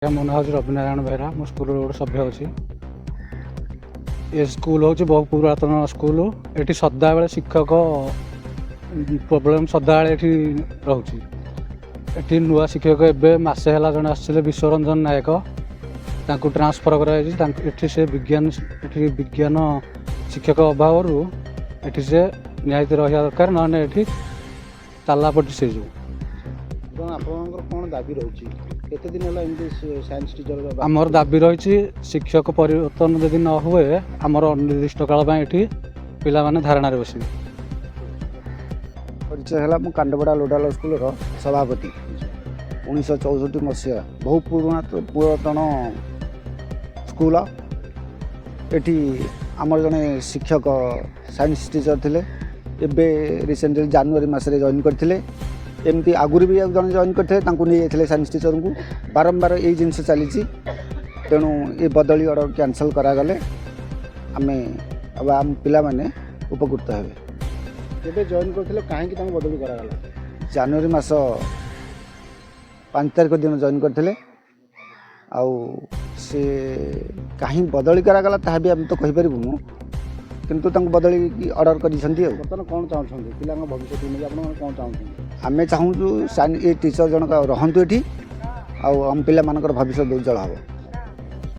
ମୋ ନାଁ ହେଉଛି ରବିନାରାୟଣ ବେହେରା। ମୁଁ ସ୍କୁଲର ଗୋଟେ ସଭ୍ୟ ଅଛି। ଏ ସ୍କୁଲ ହେଉଛି ବହୁ ପୁରାତନ ସ୍କୁଲ। ଏଠି ସଦାବେଳେ ଶିକ୍ଷକ ପ୍ରୋବ୍ଲେମ୍ ସଦାବେଳେ ଏଠି ରହୁଛି। ଏଠି ନୂଆ ଶିକ୍ଷକ ଏବେ ମାସେ ହେଲା ଜଣେ ଆସିଥିଲେ, ବିଶ୍ୱରଞ୍ଜନ ନାୟକ। ତାଙ୍କୁ ଟ୍ରାନ୍ସଫର୍ କରାଯାଇଛି। ତାଙ୍କୁ ଏଠି ସେ ବିଜ୍ଞାନ, ଏଠି ବିଜ୍ଞାନ ଶିକ୍ଷକ ଅଭାବରୁ ଏଠି ସେ ନିହାତି ରହିବା ଦରକାର, ନହେଲେ ଏଠି ତାଲା ପଡ଼ି ହେଇଯିବ। ଏବଂ ଆପଣଙ୍କର କ'ଣ ଦାବି ରହୁଛି? କେତେ ଦିନ ହେଲା ଏମିତି ସାଇନ୍ସ ଟିଚର? ଆମର ଦାବି ରହିଛି, ଶିକ୍ଷକ ପରିବର୍ତ୍ତନ ଯଦି ନ ହୁଏ, ଆମର ଅନିର୍ଦ୍ଦିଷ୍ଟ କାଳ ପାଇଁ ଏଠି ପିଲାମାନେ ଧାରଣାରେ ବସିବେ। ପରିଚୟ ହେଲା, ମୁଁ କାଣ୍ଡପଡ଼ା ଲୋଡାଲ ସ୍କୁଲର ସଭାପତି। 1964 ମସିହା, ବହୁ ପୁରୁଣା ପୁରାତନ ସ୍କୁଲ। ଏଠି ଆମର ଜଣେ ଶିକ୍ଷକ ସାଇନ୍ସ ଟିଚର ଥିଲେ। ଏବେ ରିସେଣ୍ଟଲି ଜାନୁଆରୀ ମାସରେ ଜଏନ୍ କରିଥିଲେ। ଏମିତି ଆଗରୁ ବି ଆଉ ଜଣେ ଜଏନ୍ କରିଥିଲେ, ତାଙ୍କୁ ନେଇଯାଇଥିଲେ ସାଇନ୍ସ ଟିଚରଙ୍କୁ। ବାରମ୍ବାର ଏଇ ଜିନିଷ ଚାଲିଛି। ତେଣୁ ଏ ବଦଳି ଅର୍ଡ଼ର କ୍ୟାନସଲ୍ କରାଗଲେ ଆମେ ବା ଆମ ପିଲାମାନେ ଉପକୃତ ହେବେ। କେବେ ଜଏନ୍ କରିଥିଲେ? କାହିଁକି ତାଙ୍କୁ ବଦଳି କରାଗଲା? ଜାନୁଆରୀ ମାସ 5 ତାରିଖ ଦିନ ଜଏନ୍ କରିଥିଲେ। ଆଉ ସେ କାହିଁ ବଦଳି କରାଗଲା, ତାହା ବି ଆମେ ତ କହିପାରିବୁନୁ, କିନ୍ତୁ ତାଙ୍କୁ ବଦଳି ଅର୍ଡ଼ର କରିଛନ୍ତି। ଆଉ ବର୍ତ୍ତମାନ କ'ଣ ଚାହୁଁଛନ୍ତି? ପିଲାଙ୍କ ଭବିଷ୍ୟତକୁ ନେଇକି ଆପଣମାନେ କ'ଣ ଚାହୁଁଛନ୍ତି? ଆମେ ଚାହୁଁଛୁ ଏ ଟିଚର ଜଣକ ରହନ୍ତୁ ଏଠି, ଆଉ ଆମ ପିଲାମାନଙ୍କର ଭବିଷ୍ୟତ ଉଜ୍ଜଳ ହେବ।